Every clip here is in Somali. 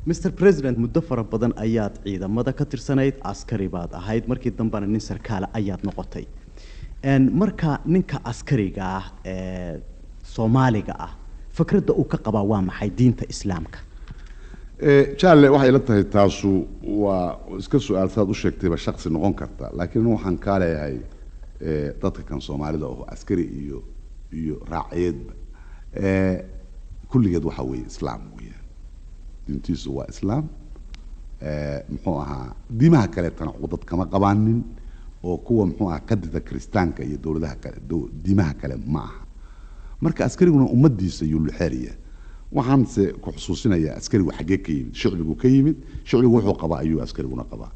Mr President, muddo fara badan ayaad ciidamada ka tirsanayd, askari baad ahayd, markii dambena nin sarkaala ayaad noqotay. Marka ninka askariga ah ee Soomaaliga ah, fikradda uu ka qabaa waa maxay diinta Islaamka? Jaalle, waxay ila tahay taasu waa iska su-aal saad u sheegtayba shaksi noqon karta, laakiin waxaan kaa leeyahay dadka kan Soomaalida oo askari iyo raaciyeedba kulligeed waxa weeye Islaam weeyaan, diintiisu waa Islaam. Muxuu ahaa, diimaha kaleetana cudad kama qabaanin oo kuwa muxuu ahaa qadida Kiristaanka iyo dowladaha kale, diimaha kale ma aha. Marka askariguna ummaddiisa yuu luxeeriya. Waxaanse ku xusuusinayaa, askarigu xaggee ka yimid? Shicbigu ka yimid. Shicbigu wuxuu qabaa ayuu askariguna qabaa.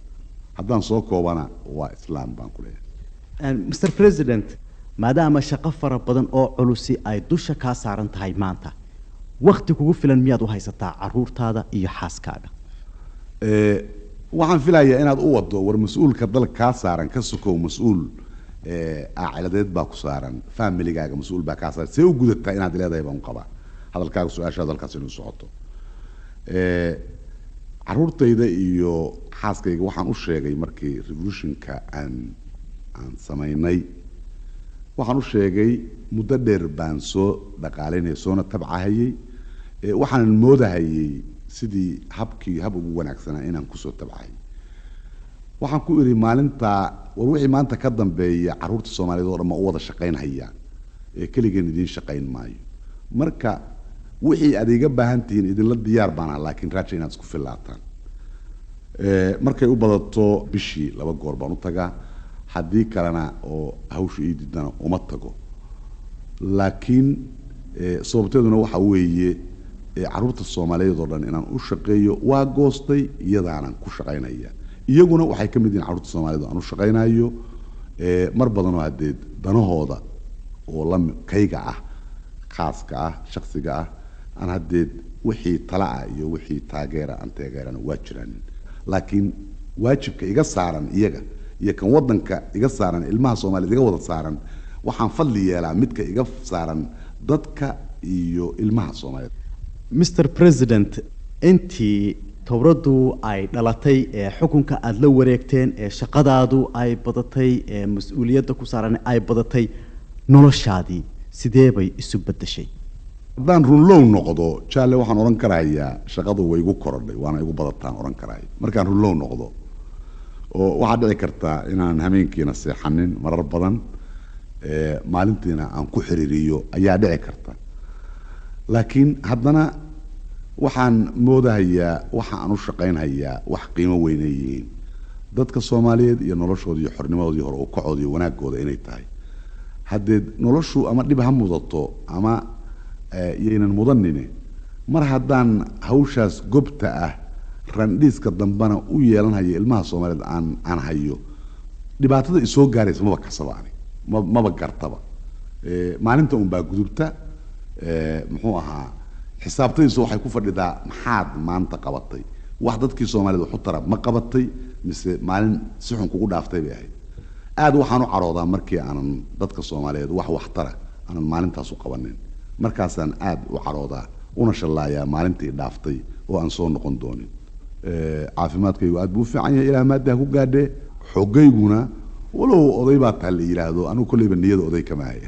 Haddaan soo koobana, waa Islaam baan ku leeyahay. Mr President, maadaama shaqo fara badan oo culusi ay dusha kaa saaran tahay maanta, wakti kugu filan miyaad u haysataa caruurtaada iyo xaaskaaga? Waxaan filayaa inaad u wado war mas-uulka dalka kaa saaran ka sokow, mas-uul aaciladeed baa ku saaran, familigaaga mas-uul baa kaa saaran, see u gudataa inaad leedahay baan u qabaa hadalkaaga, su-aashaada halkaas inuu socoto. Caruurtayda iyo xaaskayga waxaan u sheegay markii revolutionka aan samaynay, waxaan u sheegay muddo dheer baan soo dhaqaalaynaya, soona tabcahayey. Waxaanan moodahayey sidii habkii hab ugu wanaagsanaa inaan kusoo tabcahayay. Waxaan ku idhi maalintaa, war wixii maanta ka dambeeya carruurta Soomaaliyeed oo dhan ma u wada shaqaynhayaa ee keligeen idiin shaqayn maayo. Marka wixii aad iga baahan tihiin idinla diyaar baan ah, laakiin raaja inaad isku filaataan. Markay u badato bishii 2 goor baan u tagaa, haddii kalena oo hawsha ii diidana uma tago. Laakiin sababteeduna waxa weeye carruurta Soomaaliyeed oo dhan inaan u shaqeeyo waa goostay, iyadaanan ku shaqaynaya. Iyaguna waxay ka mid yihiin carruurta Soomaaliyeed oo aan u shaqaynayo. Mar badanoo haddeed danahooda oo la kayga ah, khaaska ah, shaksiga ah, aan haddeed wixii tala ah iyo wixii taageera aan taageerana waa jiraan, laakiin waajibka iga saaran iyaga iyo kan waddanka iga saaran, ilmaha Soomaaliyeed iga wada saaran, waxaan fadli yeelaa midka iga saaran dadka iyo ilmaha Soomaaliyeed. Mr President, intii towraddu ay dhalatay ee xukunka aada la wareegteen, ee shaqadaadu ay badatay, ee mas-uuliyadda ku saaran ay badatay, noloshaadii sidee bay isu beddeshay? Haddaan runlow noqdo, jaalle, waxaan odhan karayaa shaqadu way igu korodhay, waana igu badataan odhan karaya markaan runlow noqdo. Oo waxaa dhici kartaa inaan hameenkiina seexanin marar badan, maalintiina aan ku xiriiriyo ayaa dhici karta. Laakiin haddana waxaan moodahayaa waxa aan u shaqaynhayaa wax qiimo weynay yihiin, dadka Soomaaliyeed iyo noloshooda iyo xornimadooda iyo hor u kacooda iyo wanaagooda inay tahay. Haddeed noloshu ama dhib ha mudato ama yaynan mudanine, mar haddaan hawshaas gobta ah randhiiska dambena u yeelanhayo ilmaha Soomaaliyeed aan hayo, dhibaatada isoo gaaraysa maba kasaba, ani ma maba gartaba. Maalinta un baa gudubta. Muxuu ahaa, xisaabtadiisu waxay ku fadhidaa maxaad maanta qabatay, wax dadkii Soomaaliyed waxu tara ma qabatay mise maalin si xun kugu dhaaftay bay ahayd. Aad waxaan u caroodaa markii aanan dadka Soomaaliyeed wax waxtara aanan maalintaas u qabanin. Markaasaan aad u caroodaa una shallaayaa maalintii dhaaftay oo aan soo noqon doonin. Caafimaadkaygu aad buu u fiican yahay, ilaa maadda ha ku gaadhee. Xogayguna walow oday baa taha la yidhaahdo, anigu kolleyba niyada oday kama hay.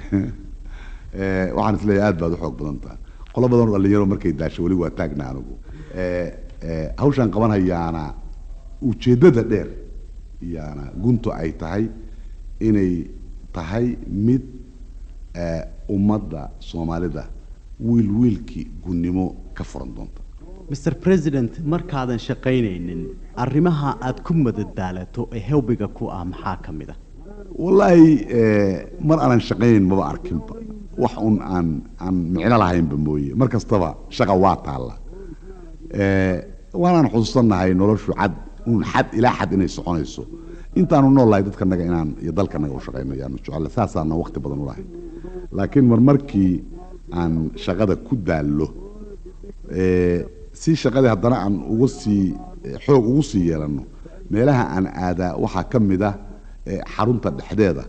Waxaan isleeyahay aad baad u xoog badan taha. Qolo badan oo dhalinyaro markay daasho weli waa taagna. Anigu hawshaan qabanhayaana ujeeddada dheer yaana guntu ay tahay inay tahay mid ummadda Soomaalida wiil wiilkii gunnimo ka furan doonta. Mr President, markaadan shaqaynaynin, arrimaha aad ku madadaalato ee hobbyga ku ah maxaa ka mid ah? Wallaahi mar aanan shaqaynayn maba arkinba, wax un aan micno lahaynba mooye. Mar kastaba shaqa waa taalla. Waanaan xusuusannahay noloshu cad un xad ilaa xad inay soconayso. Intaanu nool lahay dadkanaga inaan iyo dalkanaga u shaqayno yaanu jecel, saasaana waqti badan u lahayn. Laakiin marmarkii aan shaqada ku daallo, si shaqadii haddana aan ugu sii xoog ugu sii yeelanno, meelaha aan aadaa waxaa ka mid ah xarunta dhexdeeda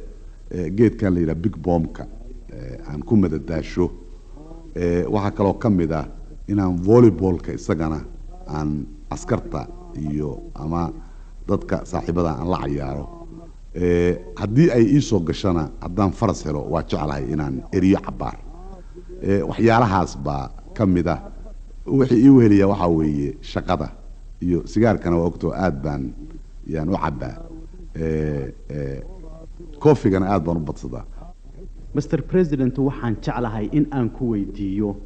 geedkan la yidhaha big bombka aan ku madadaasho. Waxaa kaloo ka mid ah inaan volleyballka isagana aan askarta iyo ama dadka saaxiibada aan la cayaaro. Haddii ay ii soo gashana, haddaan faras helo, waa jeclahay inaan eriyo cabbaar. Waxyaalahaas baa ka mid ah. Wixii ii weheliyaa waxaa weeye shaqada iyo sigaarkana, waa ogtoo aad baan yaan u cabbaa, coffeegana aad baan u badsadaa. Mr President, waxaan jeclahay in aan ku weydiiyo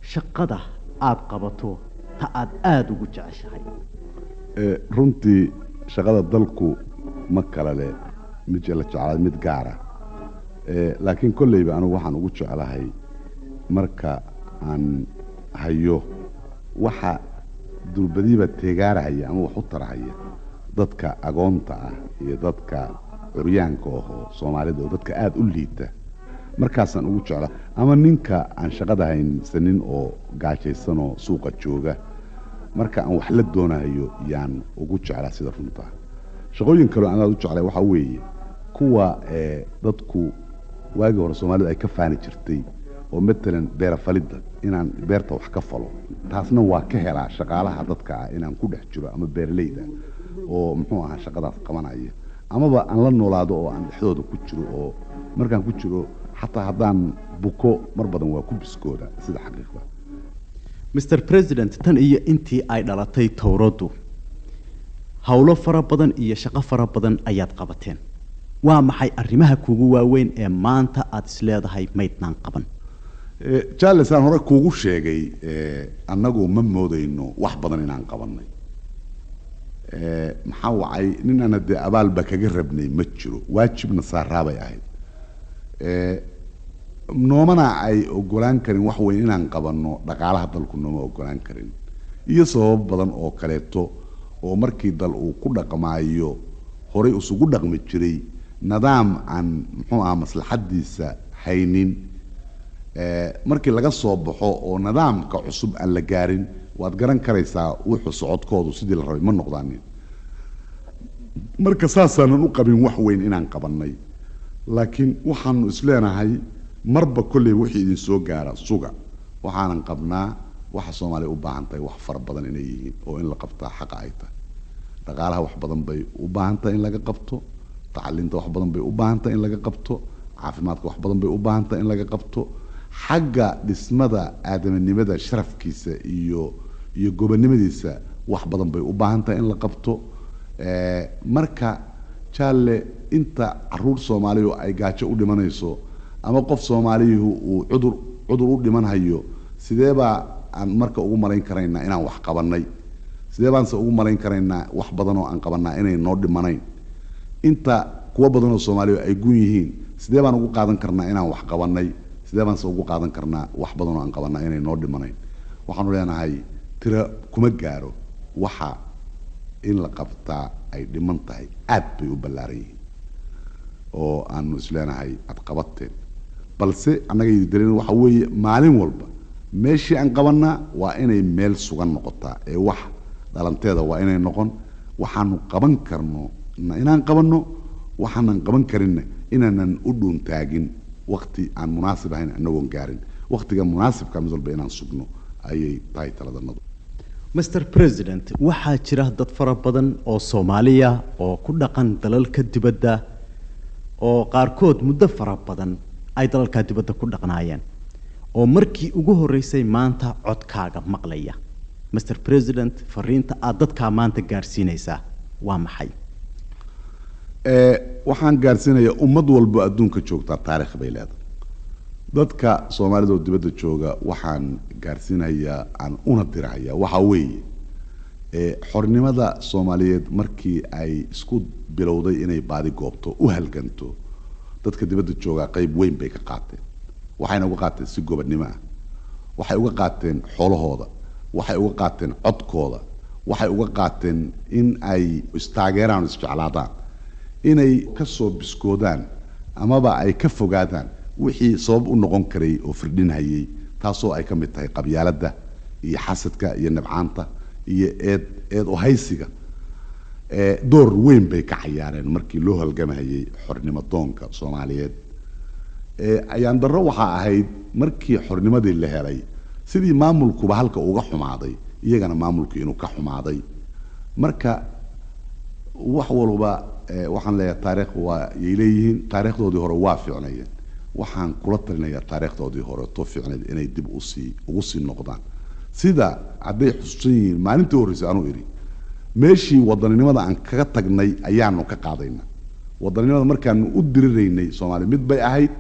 shaqada aad qabato ta aad aada ugu jeceshahay. Runtii shaqada dalku ma kala le mid la jeclaad mid gaara, laakiin kolleyba anigu waxaan ugu jeclahay marka aan hayo waxa durbadiiba teegaarahaya ama wax u tarahaya dadka agoonta ah iyo dadka curyaanka ahoo Soomaalida oo dadka aada u liita, markaasaan ugu jeclaa. Ama ninka aan shaqada haysanin oo gaajaysanoo suuqa jooga marka aan wax la doonahayo yaan ugu jeclaa sida runtaa. Shaqooyin kaleo aan aad u jeclay waxaa weeye kuwa dadku waagii hore Soomaalida ay ka faani jirtay, oo matalan beera falidda, inaan beerta wax ka falo. Taasna waa ka helaa shaqaalaha dadka ah inaan ku dhex jiro ama beeraleyda oo muxuu ahaa shaqadaas qabanaya, amaba aan la noolaado oo aan dhexdooda ku jiro, oo markaan ku jiro xataa haddaan buko mar badan waa ku biskooda sida xaqiiqda. Mr President, tan iyo intii ay dhalatay towraddu, howlo fara badan iyo shaqo fara badan ayaad qabateen. Waa maxay arrimaha kugu waaweyn ee maanta aada isleedahay maydnaan qaban? Charles, aan hore kuugu sheegay, annagu ma moodayno wax badan inaan qabannay. Maxaa wacay, nin aan haddee abaalba kaga rabnay ma jiro, waajibna saaraabay ahayd. Noomana ay ogolaan karin wax weyn inaan qabanno, dhaqaalaha dalku nooma ogolaan karin iyo sababo badan oo kaleeto, oo markii dal uu ku dhaqmaayo horay isugu dhaqmi jiray nidaam aan muxuu aha maslaxadiisa haynin, markii laga soo baxo oo nidaamka cusub aan la gaarin, waad garan karaysaa wuxuu socodkoodu sidii la rabay ma noqdaanin. Marka saasaanan u qabin wax weyn inaan qabannay, laakiin waxaanu isleenahay marba kolley wixii idin soo gaara suga. Waxaanan qabnaa waxa Soomaaliya u baahan tahay wax fara badan inay yihiin oo in la qabtaa xaqa ay tahay. Dhaqaalaha wax badan bay u baahan tahay in laga qabto, tacliinta wax badan bay u baahan tahay in laga qabto, caafimaadka wax badan bay u baahan tahay in laga qabto, xagga dhismada aadamanimada sharafkiisa iyo gobonimadiisa wax badan bay u baahan tahay in la qabto. Marka jaalle, inta caruur Soomaaliyu ay gaajo u dhimanayso ama qof Soomaaliyuhu uu cudur u dhimanhayo, sidee baa aan marka ugu malayn karaynaa inaan wax qabannay? Sidee baanse ugu malayn karaynaa wax badan oo aan qabannaa inay noo dhimanayn? Inta kuwo badan oo Soomaaliya ay gun yihiin, sidee baan ugu qaadan karnaa inaan wax qabannay? Sidee baanse ugu qaadan karnaa wax badan oo aan qabannaa inay noo dhimanayn? Waxaanu leenahay tira kuma gaaro, waxa in la qabtaa ay dhiman tahay aad bay u ballaaran yihiin oo aanu isleenahay aad qabateen. Balse annaga dareen waxa weeye maalin walba meeshii aan qabannaa waa inay meel sugan noqotaa ee wax dhalanteeda waa inay noqon. Waxaanu qaban karno inaan qabanno, waxaanan qaban karinna inaanan u dhuuntaagin wakti aan munaasib ahayn anagoon gaarin waktiga munaasibka. Mid walba inaan sugno ayay tahay taladanadu. Mr President, waxaa jira dad fara badan oo Soomaaliya oo ku dhaqan dalalka dibadda, oo qaarkood muddo fara badan ay dalalka dibadda ku dhaqnaayeen, oo markii ugu horreysay maanta codkaaga maqlaya. Mr President, fariinta aad dadkaa maanta gaarsiinaysaa waa maxay? Waxaan gaarsiinayaa ummad walbo adduunka joogtaa taarikh bay leedahay. Dadka Soomaalida oo dibadda jooga waxaan gaarsiinayaa aan una dirahayaa waxaa weeye, xornimada Soomaaliyeed markii ay isku bilowday inay baadi goobto u halganto, dadka dibadda joogaa qayb weyn bay ka qaateen. Waxayna uga qaateen si gobodnimo ah, waxay uga qaateen xoolahooda, waxay uga qaateen codkooda, waxay uga qaateen in ay istaageeraan oo isjeclaadaan, inay ka soo biskoodaan amaba ay ka fogaadaan wixii sabab u noqon karay oo firdhinhayay, taasoo ay ka mid tahay qabyaaladda iyo xasadka iyo nabcaanta iyo eed uhaysiga. Door weyn bay ka cayaareen markii loo halgamahayay xornimo doonka Soomaaliyeed. Ayaan darro waxaa ahayd markii xornimadii la helay sidii maamulkuba halka uga xumaaday Iyagana maamulkii inuu ka xumaaday. Marka wax walba waxaan leeyahay taariikh waa yay leeyihiin. Taariikhdoodii hore waa fiicnayeen. Waxaan kula talinayaa taariikhdoodii hore to fiicnayd inay dib usii ugu sii noqdaan. Sida hadday xusuusan yihiin, maalintii horreysay anuu idhi meeshii wadaninimada aan kaga tagnay ayaanu ka qaadayna. Wadaninimada markaanu u diriraynay, Soomaaliya mid bay ahayd,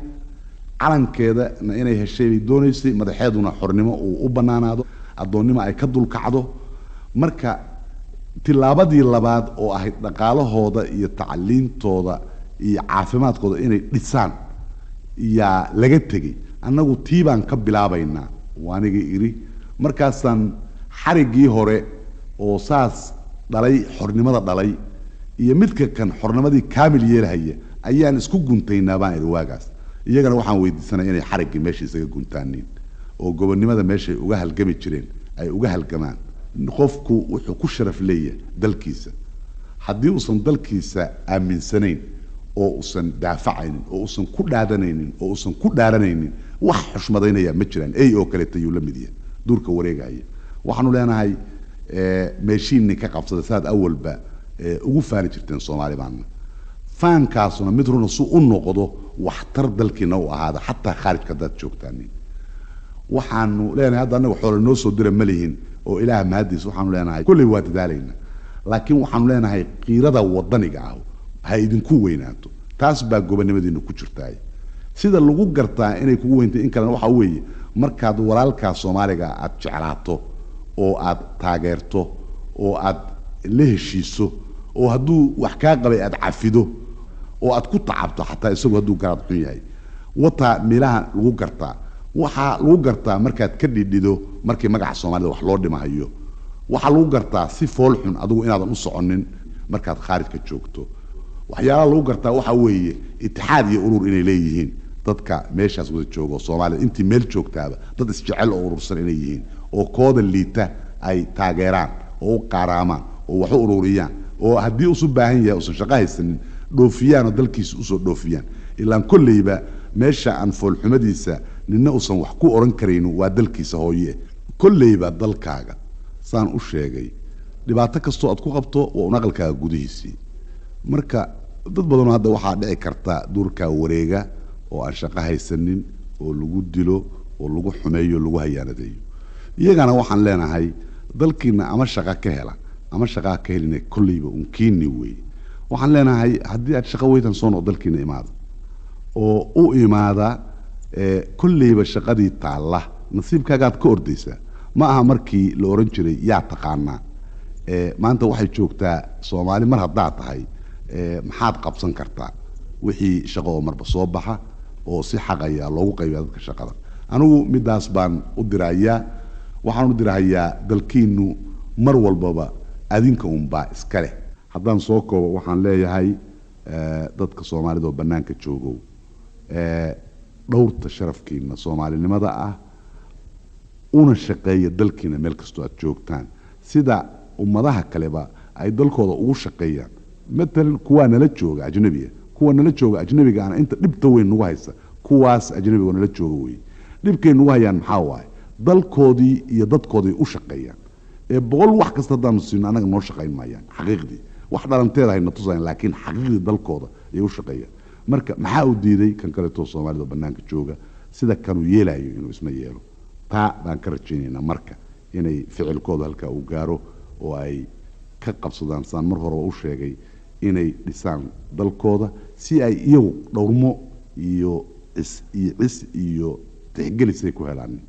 calankeedana inay heshay bay doonaysay, madaxeeduna xornimo uu u bannaanaado, addoonnimo ay ka dulkacdo. Marka tillaabadii labaad oo ahayd dhaqaalahooda iyo tacliintooda iyo caafimaadkooda inay dhisaan yaa laga tegey. Annagu tii baan ka bilaabaynaa, waaniga idhi. Markaasaan xariggii hore oo saas dhalay, xornimada dhalay, iyo midka kan xornimadii kaamil yeelhaya ayaan isku guntaynaa baan idhi waagaas. Iyagana waxaan weydiisanay inay xariggii meesha isaga guntaaniin oo gobonnimada meeshay uga halgami jireen ay uga halgamaan. Qofku wuxuu ku sharaf leeyahay dalkiisa. Haddii uusan dalkiisa aaminsanayn oo uusan daafacaynin oo uusan ku dhaadanaynin oo uusan ku dhaaranaynin, wax xushmadaynaya ma jiraan. Ey oo kaleeta yuu la mid yahay duurka wareegaya. Waxaanu leenahay meeshiinni ka qabsada saad awalba ugu faani jirteen Soomaali baana. Faankaasuna mid runa su u noqdo, waxtar dalkiina u ahaada, xataa khaarijka haddaad joogtaanin. Waxaanu leenahay hadda annaga xoolo noo soo dira ma lihin, oo Ilaah mahadiis waxaanu leenahay kolley waa dadaalaynaa, laakiin waxaanu leenahay qiirada wadaniga ah ha idinku weynaato. Taas baa gobonnimadiinu ku jirtaay. Sida lagu gartaa inay kugu weyntay in kalena waxaa weeye markaad walaalkaa Soomaaliga aad jeclaato oo aad taageerto oo aad la heshiiso oo hadduu wax kaa qabay aad cafido oo aad ku tacabto, xataa isagu hadduu garaad xun yahay. Wataa meelaha lagu gartaa. Waxaa lagu gartaa markaad ka dhidhido markii magaca Soomaalida wax loo dhimahayo. Waxaa lagu gartaa si fool xun adigu inaadan u soconin markaad khaarijka joogto. Waxyaalaha lagu gartaa waxaa weeye itixaad iyo urur inay leeyihiin dadka meeshaas wada joogo. Soomaalida intii meel joogtaaba dad isjecel oo urursan inay yihiin oo kooda liita ay taageeraan oo u qaaraamaan oo wax u ururiyaan, oo haddii usu baahan yahay usan shaqo haysanin dhoofiyaan oo dalkiisa usoo dhoofiyaan. Ilaan kolleyba meesha aan foolxumadiisa nina uusan wax ku oran karaynin waa dalkiisa hooye. Kolleyba dalkaaga, saan u sheegay, dhibaato kastoo aad ku qabto waa un aqalkaaga gudihiisii. Marka dad badanoo hadda waxaa dhici karta duurkaa wareega oo aan shaqo haysanin oo lagu dilo oo lagu xumeeyo, lagu hayaanadeeyo, iyagana waxaan leenahay dalkiina ama shaqo ka hela ama shaqaa ka helina, kolleyba un kiini weeye. Waxaan leenahay haddii aad shaqo weydan soo noq, dalkiina imaada oo u imaada. Kolleyba shaqadii taalla nasiibkaagaad ka ordaysaa. Ma aha markii la oran jiray yaa taqaanaa. Maanta waxay joogtaa Soomaali mar haddaad tahay, maxaad qabsan kartaa? Wixii shaqo oo marba soo baxa oo si xaq ayaa loogu qaybiya dadka shaqada. Anigu midaas baan u dirayaa. Waxaan u dirahayaa dalkiinu mar walbaba adinka unbaa iska leh. Haddaan soo koobo, waxaan leeyahay dadka Soomaalida oo bannaanka joogow, dhowrta sharafkiina Soomaalinimada ah, una shaqeeya dalkiina meel kastoo aad joogtaan, sida ummadaha kaleba ay dalkooda ugu shaqeeyaan. Matalan kuwaa nala jooga ajnabiga, kuwa nala jooga ajnabiga ana inta dhibta weyn nagu haysa kuwaas ajnabiga nala jooga weeye. Dhibkay nagu hayaan maxaa waaye? Dalkoodii iyo dadkoodii u shaqeeyaan ee 100 wax kasta haddaanu siino annaga noo shaqayn maayaan. Xaqiiqdii wax dhalanteeda hayna tusayaan, laakiin xaqiiqdii dalkooda ayay u shaqeeyaan. Marka maxaa u diiday kan kaleeto Soomaalida bannaanka jooga sida kanuu yeelayo inuu isna yeelo? Taa baan ka rajaynaynaa marka inay ficilkooda halkaa uu gaaro oo ay ka qabsadaan, saan mar horeba u sheegay, inay dhisaan dalkooda si ay iyagu dhowrmo iyo cis iyo cis iyo tixgelisay ku helaan.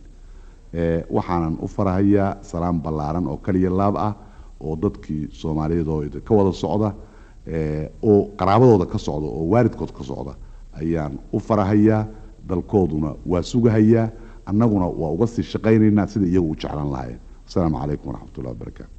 Waxaanan u farahayaa salaam ballaaran oo kaliya laab ah oo dadkii Soomaaliyeed oo ka wada socda, oo qaraabadooda ka socda oo waalidkood ka socda ayaan u farahayaa. Dalkooduna waa sugahayaa, annaguna waa uga sii shaqaynaynaa sida iyagu u jeclaan lahaayeen. Asalaamu calaykum waraxmatullahi wabarakaatu.